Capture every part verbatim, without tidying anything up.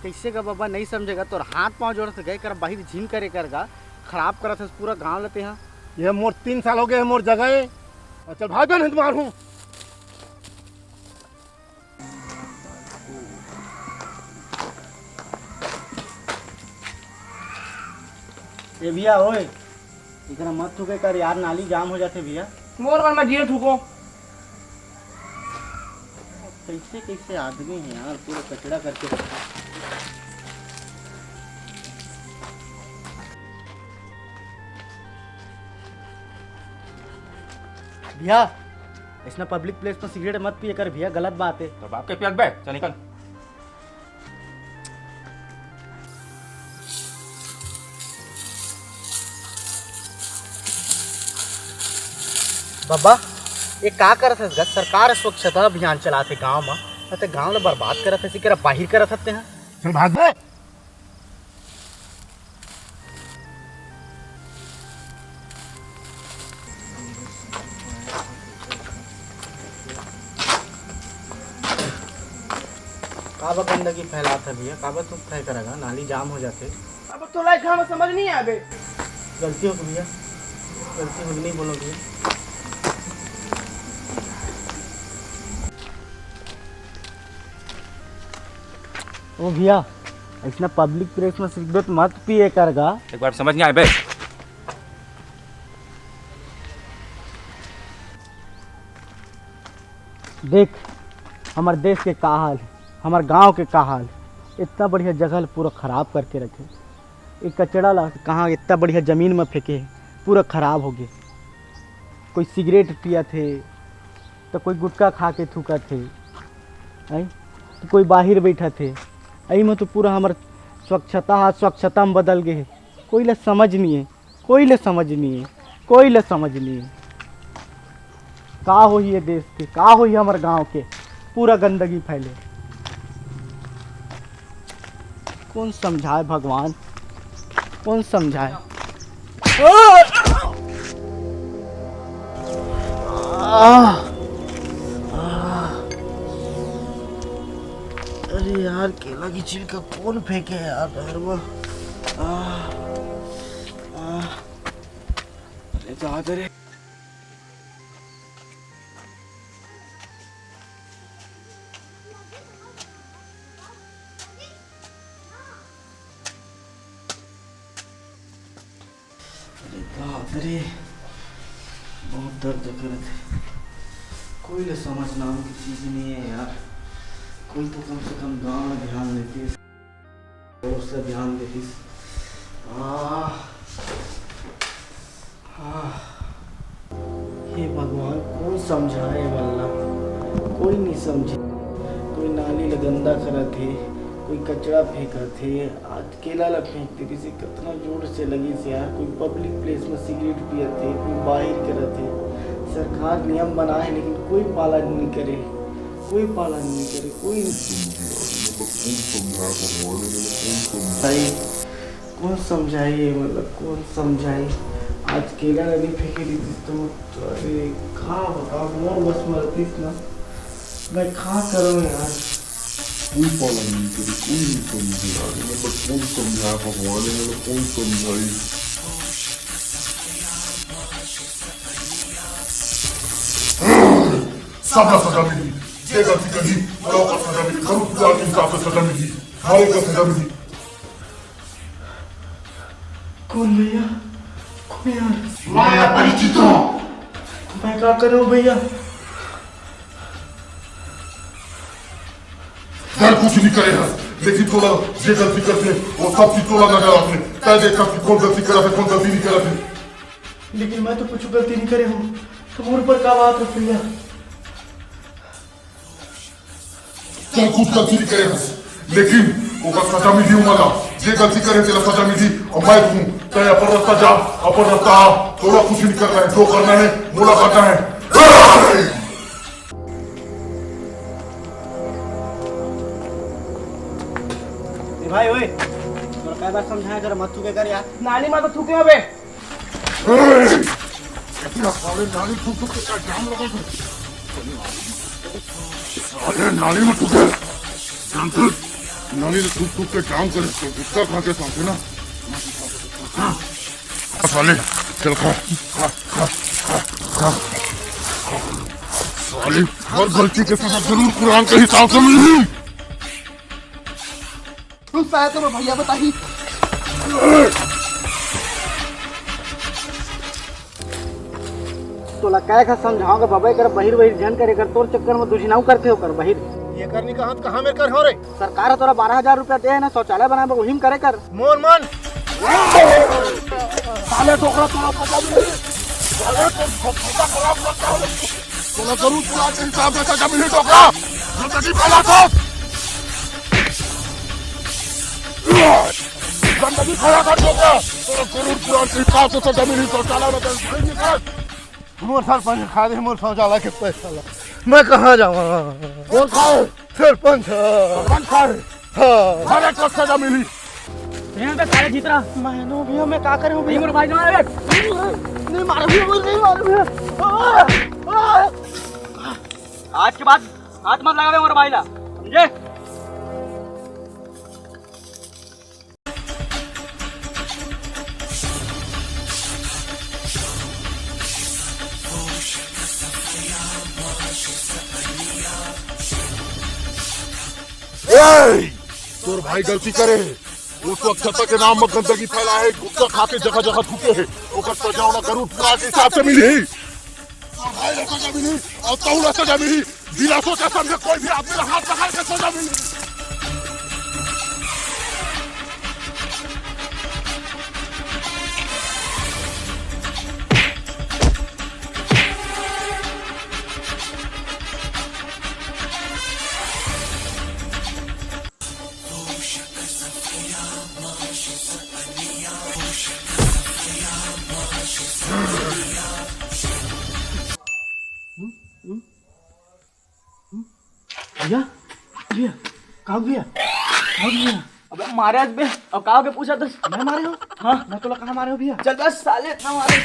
कइसे गा बबा, नइ समझे गा, तोर हाथ पाँव जोड़त हे गा, एकर बाहिर झिन करे कर गा, खराब करत हस पूरा गाँव ल तेहा। ये मोर तीन साल हो गे हे मोर जगह ए। अउ चल भाग बे, नहीं तो मारहूँ। ए भैया ओए, एकरा मत थूके कर यार, नाली जाम हो जाथे भैया। मोर मन म जिए थूको। कइसे कइसे आदमी हे यार, पूरा कचरा करके रखे। भैया, अइसना public place म सिगरेट मत पिए कर भैया, गलत बात हे। त बाप के पियत बे, चल निकल। बबा, ये का करत हस गा? सरकार स्वच्छता अभियान चलाथे गांव म, अउ ते गांव ल बर्बाद करत हस, एकरा बाहिर करत हस तेहा। चल भाग बे। काबर गंदगी फैलात हे भैया, काबर तू फैलात हस गा? नाली जाम हो जाथे। अब तो लाइक हम समझ नहीं आवे। गलती हो गई भैया, गलती हो गई, नहीं बोलो भैया। ओ भैया, अइसना public place म सिगरेट मत पिए कर गा। एक बार समझ नहीं आए बे। देख, हमर देश के का हाल हे, हमर गांव के का हाल हे। इतना बढ़िया जगह ल पूरा खराब करके रखे। ये कचरा ला कहाँ इतना बढ़िया जमीन म फेंके हे, पूरा खराब हो गे। कोई सिगरेट पियत हे, त कोई गुटखा खा के थूकत हे, हैं? त कोई बाहिर बैठत हे। अई म तो पूरा हमर स्वच्छता ह अस्वच्छता म बदल गे हे। कोई ला समझ नहीं हे, कोई ला समझ नहीं हे, कोई ला समझ नहीं हे। का होही ये देश के, का होही हमर गांव के, पूरा गंदगी फैले। कोन समझाय भगवान, कोन समझाय? आह! आह! अरे यार, केला के छिलका कोन फेंके हे यार, डहर म? आह! आह! अरे, जा दे रे। अरे बाप रे, बहुत दर्द करत हे। कोई ले समझ नाम की चीज नहीं है यार। कोई तो कम से कम गाँव में ध्यान देतीस, और से ध्यान देतीस। आह, आह। हे भगवान, कोन समझाय ए मन ला? कोई नहीं समझे। कोई नाली ला गंदा करत हे, कोई कचरा फेंकत हे। आज केला ला फेंक दे, किसी कतना जोर से लगिस यार। कोई public place में सिगरेट पियत हे, कोई बाहिर करत हे। सरकार नियम बनाए हे, लेकिन कोई पालन नहीं करे, कोई पालन नहीं करे, कोई नहीं। भाई, कोन समझाही ये, मतलब, कोन समझाही? आज केला ला नहीं फेंके रहितिस तो, अरे, का बताओ, मोर बस में रहितिस ना, मैं का करूँ यार? कोई पालन नहीं करे, कोई नहीं समझे यार, मतलब, कोन समझाय भगवान, मतलब, कोन समझाही? सबला सजा मिली, जे गलती करही, ओला ओकर सजा मिली, करूँ पूरा के हिसाब से सजा मिली, हर एक का सजा मिली। कोन भैया? कोन यार? मैं अपरिचित हूँ। मैं का करूँ भैया? तैं कुछ नहीं करे हस, लेकिन तोला जे गलती करथे, वो सब चीज तोला नजर आथे। तैं देखथस कि कोन गलती करत हे, कोन गलती नहीं करत हे। लेकिन मैं तो कुछ गलती नहीं करे हूँ, तो मोर ऊपर का बात है भैया? तैं कुछ गलती नहीं करे हस, लेकिन ओकर सजा मिलही ओमन ला। जे गलती करे तेला सजा मिलही, अउ मैं कहूँ, तैं अपन रास्ता जा, अपन रास्ता आ, तोला कुछ नहीं करना है, जो करना है, मोला करना है। ए भाई, ओए, तोला कई बार समझाय, जरा मत थूके कर यार। नाली में तो थूके हवे। ए, इतना साले नाली थूक थूक के क्या जाम लगा तू? साले नाली में थूके। जानते? नहीं तो थूक थूक के काम करे, तो गुटखा खा के साथे ना। साले, चल खा, खा, खा, खा, खा। साले, हर गलती के सजा जरूर कुरान के हिसाब से मिलही। तू शायद तो भैया बताही। तोला काय खा समझाओगे बबे कर बहिर वहिर झन करे कर तोर चक्कर में दूसरी नाव करथे ओकर बहिर। ये करनी कहाँ कहाँ मेर कर हो रे? सरकार ह तोला बारह हजार रुपया दे हे ना शौचालय बनाए बर, उही में करे कर। मोर मन। साले डोकरा तोला पता नहीं। साले तो पता खराब करता है। तोला जरूर पुरान के हिसाब से सजा मिली डोकरा। गंदगी फैला था। गंदगी फैला था डोकरा। तोला जरूर पुरान के हिसाब से सजा मिली शौचालय में। मोर सरपंच खा दे मोर शौचालय के पैसा ला। मैं कहाँ जाऊँ? कौन खाए? सरपंच। सरपंच खाए? हाँ। साले को सजा मिली। यहाँ पे साले जीत रहा। मैं नो भैया, मैं का करे हूँ भैया? मोर भाई जान रे। नहीं मारो भैया, मुझे नहीं मारो भैया। आ, आ। आज के बाद हाथ मत लगावे मोर भाई ला, समझे? ए, तोर भाई गलती करे हे। वो स्वच्छता के नाम में गंदगी फैला हे, गुटखा खा के जगह जगह थूके हे। ओकर सजा ओला गरुड़ पुराण के हिसाब से मिली। तोर भाई ला सजा मिली, अउ तहू ला सजा मिली। बिना सोचे समझे कोई भी आदमी ला हाथ पकड़ के सजा मिली। भैया, भैया, का भैया, का भैया? अबे मारे आज बे, अब का होगे पूछा तो? मैं मारे हो? हाँ। मैं तोला कहाँ मारे हो भैया? चल बस साले, इतना मारे।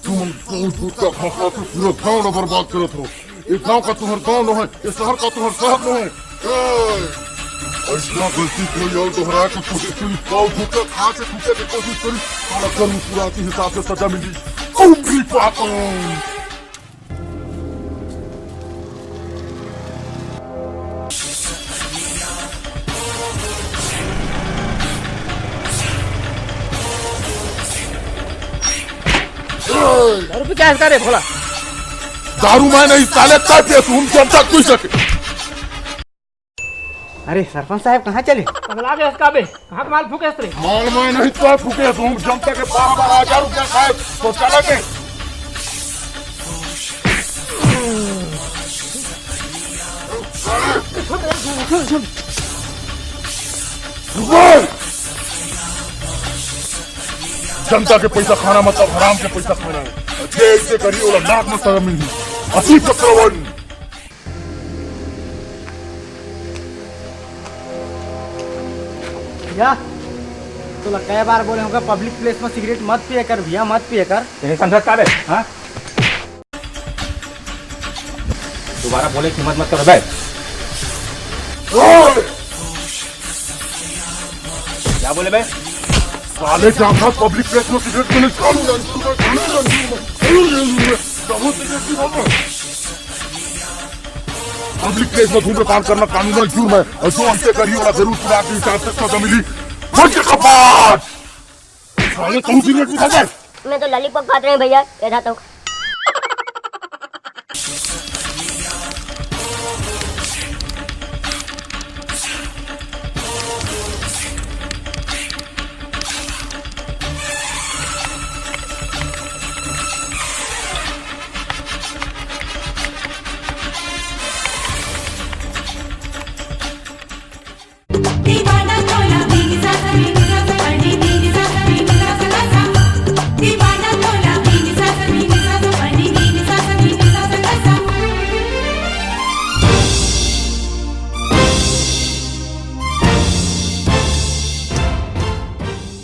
तुम गाँव भूत का भाषा से पूरा गाँव ना बर्बाद करत हो। ये गाँव का तुम्हार गाँव नो है, ये शहर का तुम्हार शहर नो है। ए, ऐसा गलती कोई और दोहराए तो कोशिश करी, गाँव भूत का खा के टूटे की कोशिश करी, साला कर्म पूरा के हिसाब से सजा मिली। तुम भी पापी। दारू पी के आया रे भोला? दारू मैं नहीं, साले, तब ये तुम जनता तू सके। अरे सरपंच साहब, कहाँ चले? पगला गए इसका बे, कहाँ का माल फूके रे? माल मैं नहीं, तो फूके तुम जनता के बारह बारह हजार रुपया खाए, तो चले के। जनता के पैसा खाना मतलब हराम के पैसा खाना है। जे ऐसे करी, ओला नाक में शर्म नहीं। असी चक्रवन। भैया, तोला कै बार बोले होंगे, पब्लिक प्लेस में सिगरेट मत पिए कर भैया, मत पिए कर। तेने समझा का बे? हाँ? दोबारा बोले की हिम्मत मत करो बे। क्या बोले बे? साले, जहाँ पब्लिक प्लेस में सिगरेट पीने कानून है, कानून है, कानून है, कानून है। पब्लिक प्लेस में धूम्रपान करना कानून है, जुर्म है, और जो ऐसे करी, ओला जरूर पुराण के हिसाब से सजा मिली। बंद के कपाट। साले, तू सिगरेट नहीं खाता? मैं तो लॉलीपॉप खात रहे भैया, ये था तो।